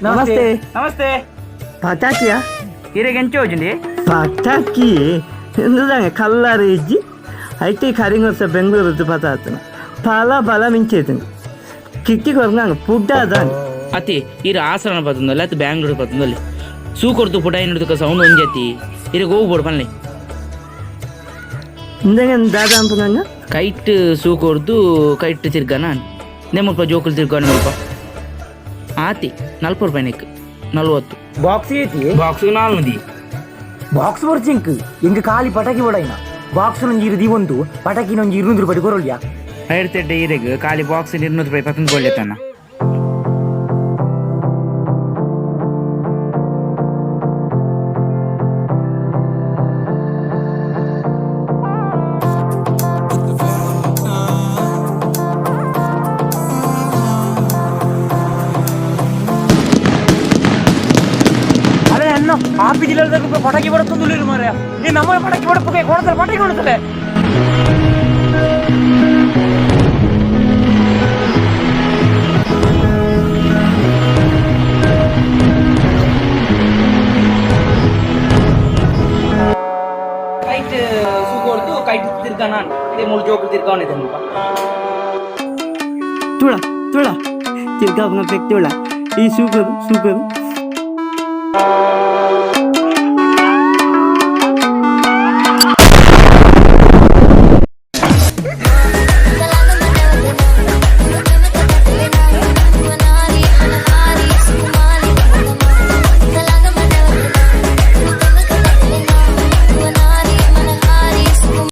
ನಮಸ್ತೆ. ನಮಸ್ತೆ. ಪಟಾಕಿಯಾ? ಇರೆಗೆ ಎಂಚ ಹೋಜುಂಡಿ? ಪಟಾಕಿ ಇಂದುದಂಗೆ ಕಲ್ಲಾರ ಇಜ್ಜಿ ಐತಿ ಕರಿಂಗೊರ್ಸ ಬೆಂಗಳೂರದ್ದು ಪತಾತನ ಫಲ ಬಲ ಮಿಂಚೇತನ ಕಿಕ್ಕಿ ಕೊರಂಗ ಪುಡ್ಡಾದಾನೆ. ಅತಿ ಇರು ಹಾಸನ ಬತ್ತಂದಲ್ಲ, ಅತಿ ಬ್ಯಾಂಗ್ಳೂರ್ ಬತ್ತಂದಲ್ಲಿ ಸೂಕೊರ್ದು ಪುಟ ಇನ್ನುದಕ್ಕೆ ಸೌಂಡ್ ಒಂಜತಿ. ಇರೆಗೆ ಹೋಗ್ಬೋಡು ಪನ್ಲೆ. ಇಂದಂಗೆ ದಾದಾ ಅಂಪುನಂಗ? ಕೈಟ್ ಸೂಕೊರ್ದು ಕೈಟ್ ತಿರ್ಗಾನ ನೆ ಮುಲ್ಪ ಜೋಕುಲು ತಿರ್ಗಾನ ಮುಲ್ಪ ಆತಿ 40 ರೂಪಾಯಿ ನೆಕ್ 40. ಬಾಕ್ಸ್ ಐತಿ? ಬಾಕ್ಸ್ 400. ಬಾಕ್ಸ್ ಬರ್ಚಿಂಕ್ ಎಂಕ್ ಖಾಲಿ ಪಟಾಕಿ ಬಡೈನ ಬಾಕ್ಸ್ ಒಂಜಿ ಇರು ದಿವೊಂದು ಪಟಾಕಿನ ಒಂಜಿ 200 ರೂಪಾಯಿ ಕೊರೊಲ್ಯಾ. ಐಡ್ತೆಡ್ಡೆ ಇರೆಗ್ ಖಾಲಿ ಬಾಕ್ಸ್ 200 ರೂಪಾಯಿ ಪತ್ತೊಂದು ಒಳ್ಳೆತನ. ಅರೆ ಅಣ್ಣ, ಆಪಿ ಜಿಲ್ಲೆದ ಪಟಾಕಿ ಬಡತ್ತೊಂದು ಮಾರ್ರೆ. ಈ ನಮ್ಮ ಪಟಾಕಿ ಬಡಪುಗೆ ಕೊಡತಾರೆ, ಪಟಾಕಿ ಕೊಡ್ತಾರೆ. ಕೈಟ್ ಸೂಕೊರ್ದು ಕೈಟ್ ತಿರ್ಗಾನ ಇದೇ ಮೂರು ಜೋಕುಲು ತಿರ್ಗಾನ ಇದೆ ಮುಲ್ಪ. ತುಳ ತುಳ ತಿರ್ಗಾಪುನ ಪೆಕ್ ತುಳ ಈ ಸೂಕರು ಸೂಕರು.